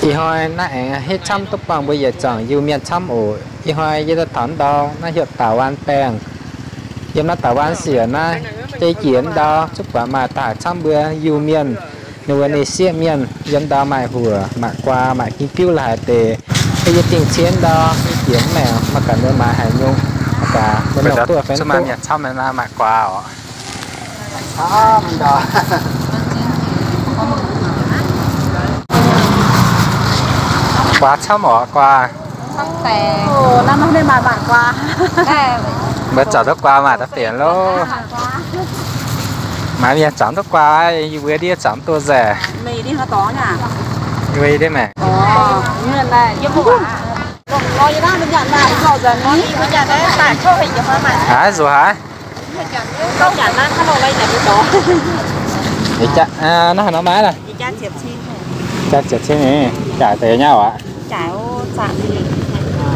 Ih hnoi naaiv aengx hitv camv duqv buangh mbuo yietc zungv Iu-Mienh camv oc. Ih hnoi yie daaih taux ndau naaiv heuc Da'waan Baengh. Yiem naaiv Da'waan Sieqv naaiv, jai jiex ndau zuqc buatc maaih daaih camv mbuo Iu-Mienh, ninh mbuo nyei sieqv mienh yiem ndau maaic huoc, maaic guaa, maaic ging biuv la'haic deix. Yie dingh cien ndau, yie jiex mv maengc, maiv gaax ninh maaic haaix nyungc, maiv gaax mbuo nongc duqv fai mv duqv. Mienh camv maaic guaa oc. Guaa camv oc, guaa. Mbuo zorc duqv guaa maaic daaih fienx loh. Maaih mienh zorc duqv guaa, yie mbuo ndiev zorc duqv nzengc. Yie mbuo ndiev maengc. Aav, nzuqc haaix? Naaiv haaix nor maiv lorqc? Jaa ziepc cin nyei, jaaix deix nyauv aqv.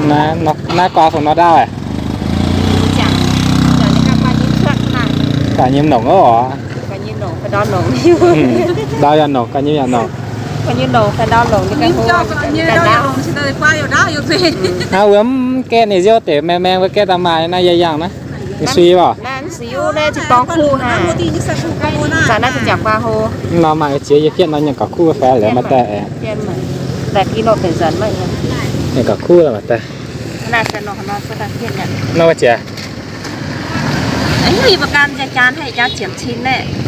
Naaiv guaa fungc nor ndaauv aqv? Guaa nyei nongc oc. Ndau yaac nongc, guaa nyei yaac nongc. Hnangv wuov mv gaeqv ninh nziouv deix maeng maeng wuov gaeqv daaih maaih naaiv yaac yangh naaiv. Ninh sui oc. Nor maaih ziex yie fietv nor nyei gauh kuv fai lorqc maaih daaih. Nyei gauh kuv lorqc maaih daaih. Nor wuov ziex.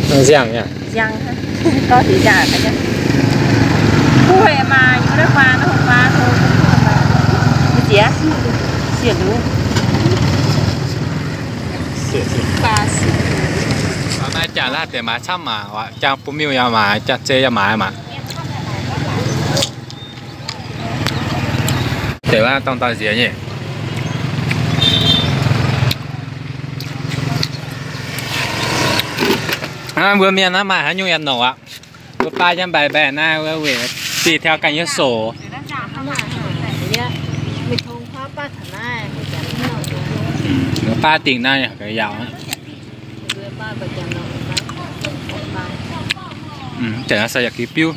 Nziangh nyei. Maaih jangx laaih deix maaiz camv maah, jangx bun miuh yaac maaiz, jangx zei yaac maaiz maah. Deix wuov dongh dauh nziex nyei. Mbuo mienh naaiv maaih haaix nyungc yaac nongc aqv. Mbuo baav jienv mbaeqc mbaeqc naaiv weic zih tiaux ganh nyei soc. Baav dingc naaiv ga'yaauc. Janx se yaac giux biuv.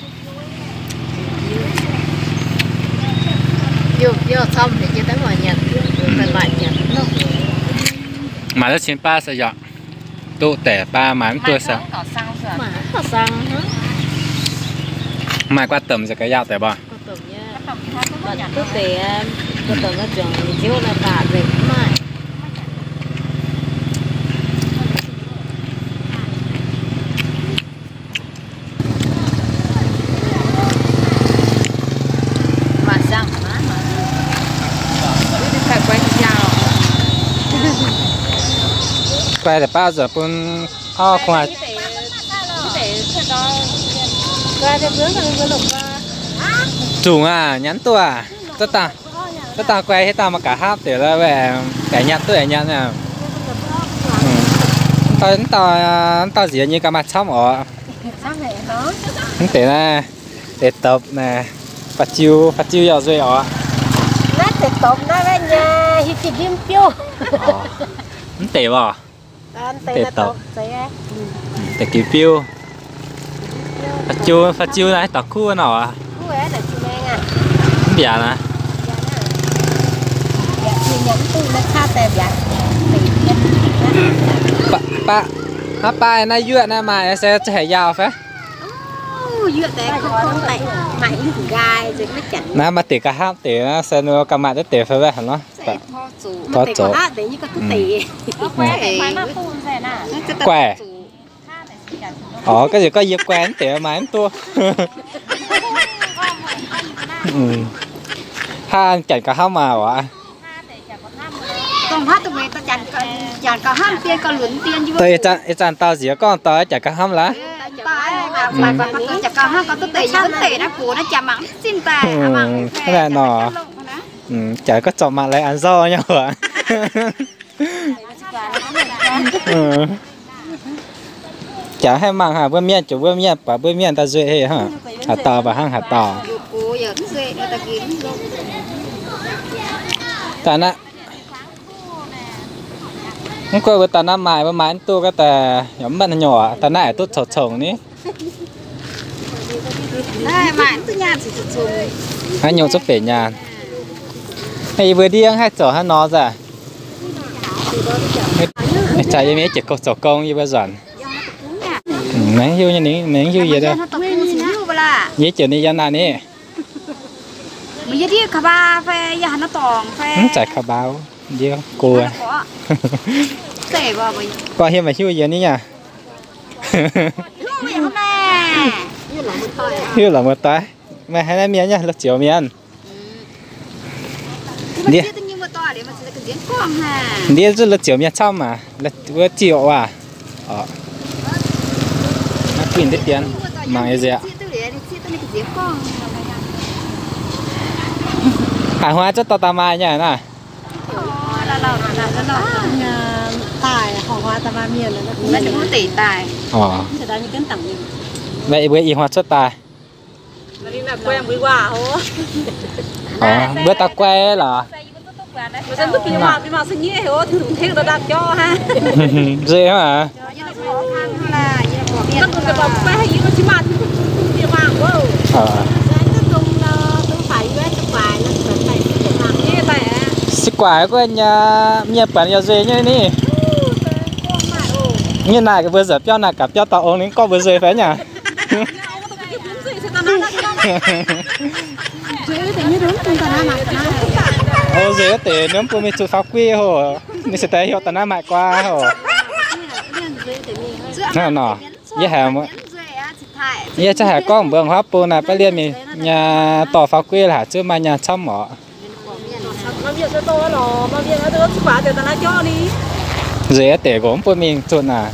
Maaih duqv cin baav se yaac duqv deix baav, maaih mv duqv se. Maaih guaax domc se ga'yaauh deix mbuo. Guai deix baav zuqc bun auv kuv. Zungc aac, nyanc duqv aac. Za'dangh guai hieh dangh maiv gaax hapv deix lorqc, aengx nyanc duqv aengx nyanc aac. Mv dauh nziex nyei gaax maaih camv oc. Mv deix naaiv, deix dopc naaiv, fa'jiu, fa'jiu yaac nzueic oc. Naaiv deix dopc naaiv nyei, hiuv jiex hiuv biouv. Mv deix woc. Deix dopc. Deix giux biouv. Fa'jiu, fa'jiu naaiv daux kuv nor aac. Mv mbiaauc naaiv. Baav, baav, hnangv baav naaiv yuoqv naaiv maaih se za'haeqc yaauh fai? Naaiv maaih deix ga'hnamv deix naaiv se ninh ganh maaih deix fai haaix nor. Guaix. Orc, ga'naaiv gorngv yie guaix mv deix maaih mv duqv. Hnangv janx ga'hnamv maah oc. Ih zanc dauh nziex gorngv dauh janx ga'hnamv laaix. Hnangv naaiv nor, janx gorngv zorqv maaih lai an nzauv nyei oc. Janx haih mangc haic mbuo mienh, ziouc mbuo mienh baac mbuo mienh daaih nzueic haic hnangv. Haaix dauh baac hnangv haaix dauh. Daaih naaiv, mv gunv mbuo daaih naaiv maaih, mbuo maaih mv duqv ga'daaih yaac mv maaih haaix nyungc, daaih naaiv aengx duqv congx-congx ni. Haaix nyungc zungv benx nyaanh. Yie mbuo ndiev haih zoux haaix nor nzengc. Ih zanc yie mingh jiex zoux gong yie mbuo nzuonc. Maiv hiuv nyei, maiv hiuv yie. Yie jiex ninh yiem naaic ni. Mv zeiz kaux mbau, ndiev go. Gorngv hiuv maaih hiuv yie ni aa. Hiuv lorqc muoz-doic, meih haaix naaiv mienh nyei, la'zioux mienh. Ndiev, ndiev zungv la'zioux mienh camv maah, wuov ziouc waac. Mangc nziex. Aa, huaax cuotv dorh daaih maaih nyei naah. Daaih, horpc huaax daaih maaih mienh. Orqc. Mbuo ih huaax cuotv daaih. Orqc, mbuo daaih guai lorqc. Nzuih hnangv aac. Se guaax guanh nyei mienh buatc yaac nzuih nyei ni. Nyei naaic mbuo nzuonx biauv naaic gaax biauv dauh ong ninh gorngv mbuo nzuih fai nyei. Nzuih wuov deix ninh mv bun mingh zuqc faaux guiv hoc, ninh se daaih heuc da'naaiv maaic guaa hoc. Hnangv nor, yie haiz, yie zungv haiz gorngv mbuo huaav bung naaic baav lienh mingh nyei dorh faaux guiv laaix zuqc maaih nyaanh camv orqc. Nzuih wuov deix nqox mv bun mingh zuqc naaic.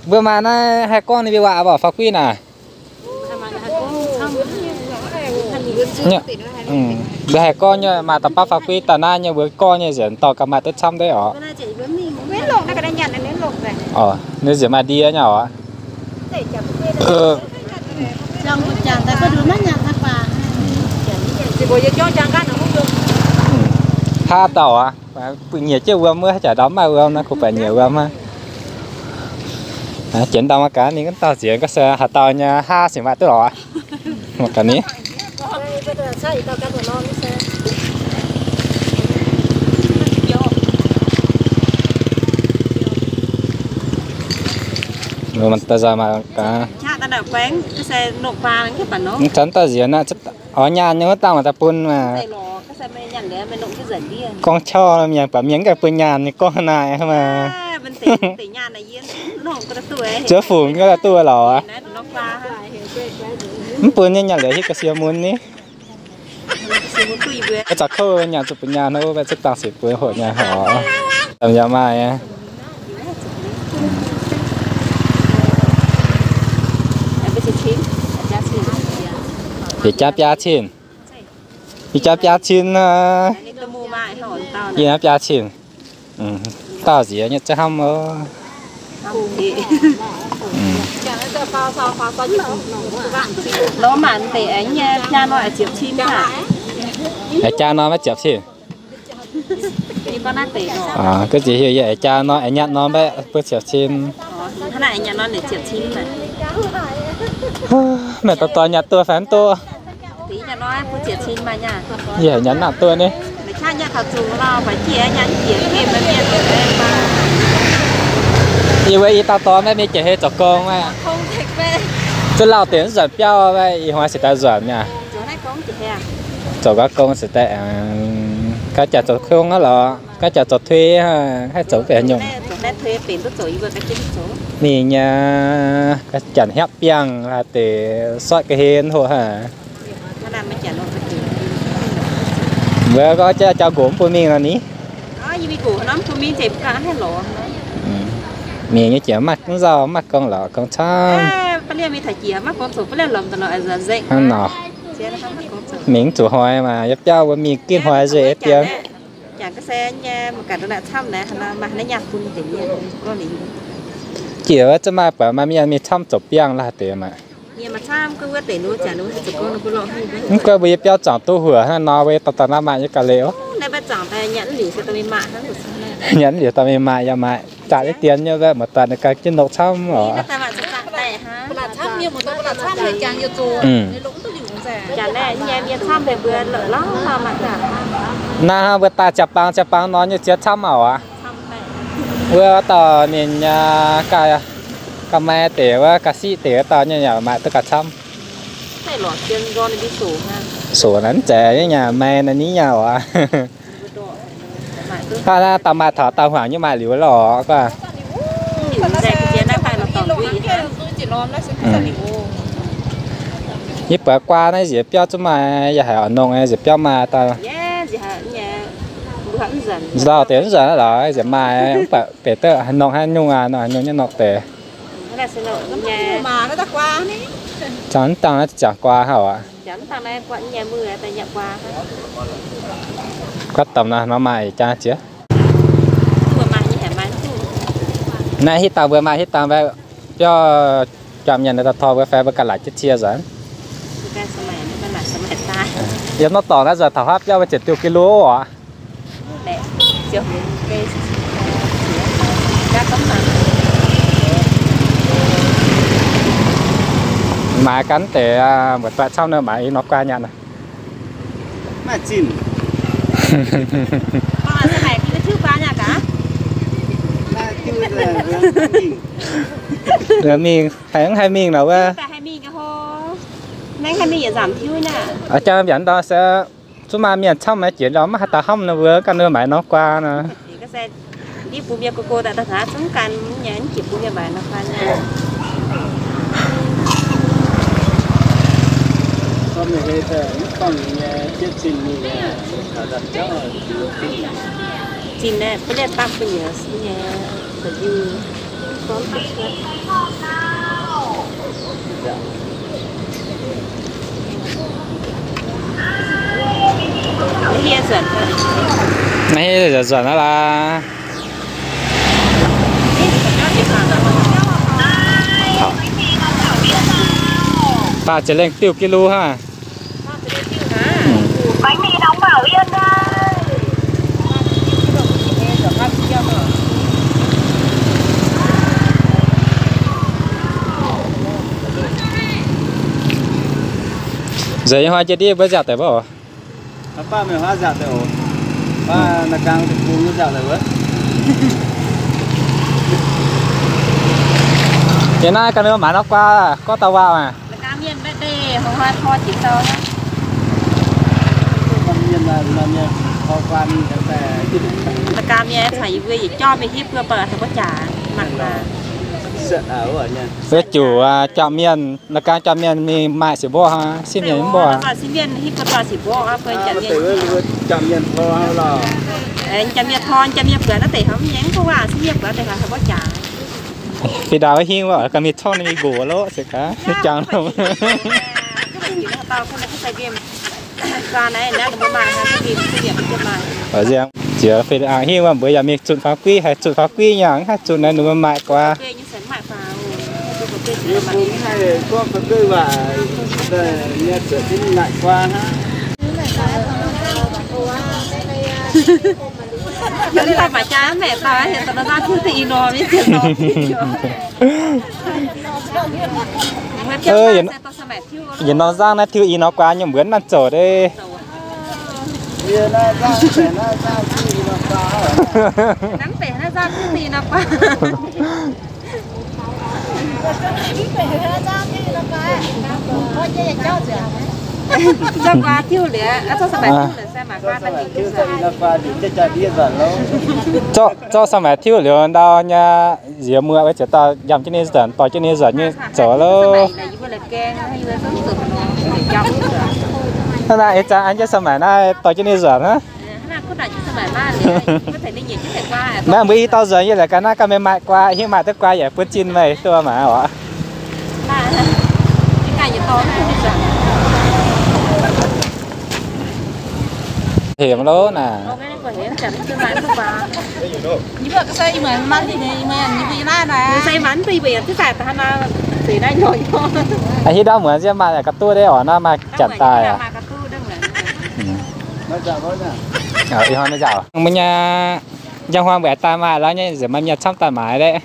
Mbuo maaih naaiv haih gorngv ninh mbuo waac mv baac faaux guiv naaic. Mbuo haih gorngv nyei maaih da'baav faaux guiv daaih naaiv nyei mbuo gorngv nyei nzengc dorh gaax maaih duqv camv deix orqc. Orqc, ninh nzengc maaih ndie nyei orqc. Haav dauh aqv, butv nyiec jienv wuom wuov, jaax ndau maaih wuom naaiv, kuv baeqc nyiec wuom hnangv. Jiex ndau mangc gaax ninh ganh dauh nziex ga'se haaix dauh nyei haav singx maaih duqv lorqc. Mangc gaax ni. Mv zanc dauh nziez naaiv, orqc, nyaanh nyei wuov dangh maaih daaih bun maah. Gorngv qauv mienh baac mienh mv gaengh bun nyaanh nyei gorngv naaic maah. Zuov fungc ga'daaih duqv lorqc. Mv bun nyei nyaanh liuz hitv ga'sie mun ni. Zaux kouv nyaanh zuqc bun nyaanh, zungv dangh sic bun hoqc nyaanh horc. Yaac maaih. Yietc jaax biaa cin. Yietc jaax biaa cin. Yie biaa cin. Dauh nziex nyei za'hnamv oc. Jaa nor maiv ziepc cin. Gorngv nziex hiuv yie jaa nor, nyatv nor maiv bun ziepc cin. Meih dorh dorh nyatv duqv fai mv duqv? Yie haiz nyatv nangh duqv ni. Yie mbuo i dauh dorh maiv mingh jiex hei zoux gong maah. Zuqc lauh deix mv nzuonc biauv, ih hnoi se daaih nzuonc nyei. Zoux gong se daaih, gaav jaax zoux kong aqv lorqc, gaav jaax zoux thuê, haih zoux mv benx nyungc. Mingh nyei, gaav jaax hnyapv biangh deix sortv ga'hlen hoc haic. Mbuo gorngv jaa jauv nqox mv bun mingh nor ni. Mingh nyei jiex maiv nzauh maiv gong lorqc, gong camv. Hnangv nor, mingh mv zuqc hnoi maah, yietc biauv mbuo mingh gitv hnoi nzueic dien. Jiex wuov za'gengh maaih buatc maaih mienh mingh camv zoux biangh laaix deix maah. Mv gunv mbuo yietc biauv zuangx duqv huoc hnangv nor, mbuo dorh daaih naaiv maaih nyei ga'leiz oc. Nyanc liuz dorh mingh maaih yaac maaih, zaqc deix dien nyei, muoz-doic ninh ganh jienv nongc camv oc. Naaiv mbuo daaih jaa-baang jaa-baang nor nyei ziex camv oc. Wuov dauh ninh ga'mai deix wuov ga'siqv deix wuov dauh nyei yaac maaih duqv ga'camv. Soc naaiv mv zeiz nyei, maaih naaiv ni nyei oc. Dauh maaih taux dauh hmuangx nyei maaih liuz lorqc. Yie buatc guaa naaiv nziex biauv zungv maaih, yaac haiz oix nongh nziex biauv maaih dauh. Nzauh deix mv nzunc lorqc, nziex maaih mv baac beix duqv nongh haaix nyungc aqv, nongh haaix nyungc nyei nongh deix. Caux mv dangh naaiv ziangx guaa haic aqv. Guav domh nor maaih jaa jiex. Naaiv hitv dangh mbuo maaih hitv dangh mbaeqv biauv jaa mienh tor mbuo fai mbuo ganh laaic jienv cie nzuonx. Yiem norm dorngx naaiv nzuonx taux haav biauv mbuo ziepc diuh ki lu oc. Maaiz ganh deix mbuo doic camv nor maaiz i norm guaa nyanc. Mingh, haih mv haih mingh nor wuov. Jaa mbiaauc ndau se zungv maaih mienh camv maiv jiex ndau maiv haaix dauh hnamv nor mbuo ganh nor maaiz norm guaa nor. Zinh naaiv bun yietc dapv bun yietc nyei. Naaiv nzuonx aqv laaix. Faah ziepc lengh diuh ki lu hnangv. Nzengc nyei hnoi jiex ndiev mbuo nziaauc deix mbuo oc. Yie naaiv ganh maaiz norm guaa gorngv dauh waac maah. La'gaam mienh caux yie mbuo yietc jauv mingh hiuv mbuo baac taux mbuo jaax mangc gaax. Wuov juc jauv mienh, la'gaam jauv mienh mingh maaih siec mborqv, sipv mienh mv mborqv. Sipv mienh hiuv mbuo dorh siec mborqv, mbuo jauv mienh, jauv mienh tor, jauv mienh buatc naaiv deix hnangv nyei mv baac waac sipv mienh buatc deix hnangv taux mbuo jaax. Fih ndau hingv wuov, ga'mingh corc ninh mingh nqox loh, se gaax, jangx longx. Nziemc jiex fih ndau hingv wuov, mbuo yaac mingh zunh faaux guiv, haih zunh faaux guiv nyei, mv haih zunh naaiv ninh mbuo maaih guaa. Yietc norm nzangv naaiv tiuv i norm guaa nyei mbuonx nanv zoux deix. Zorqv สมัย tiuv liuz ndau nyei nziex muoz wuov ziouc daaih yangh jienv ninh nzuonx, dorh jienv ninh nzuonx nyei zoux loh. Hnangv naaiv ih zanc an jienv สมัย naaiv dorh jienv ninh nzuonx hnangv. Naaiv mbuo i dorh nzuonx yie laaix ga'naaiv ganh meih maaih guaa, hingv maaih duqv guaa yaac bun zinh meih duqv maaiz oc. Hemx loh naaic. A'hitv ndau muonz nziev maaih ga'duqv deix oc, naaiv maaih janx daaih aqv. Mbuo nyei njang huaang mbuo daaih maaih lorz nyei, nzengc maaih mienh camv daaih maaiz deix.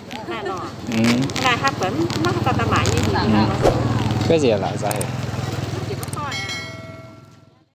Ga'nziex la'zai.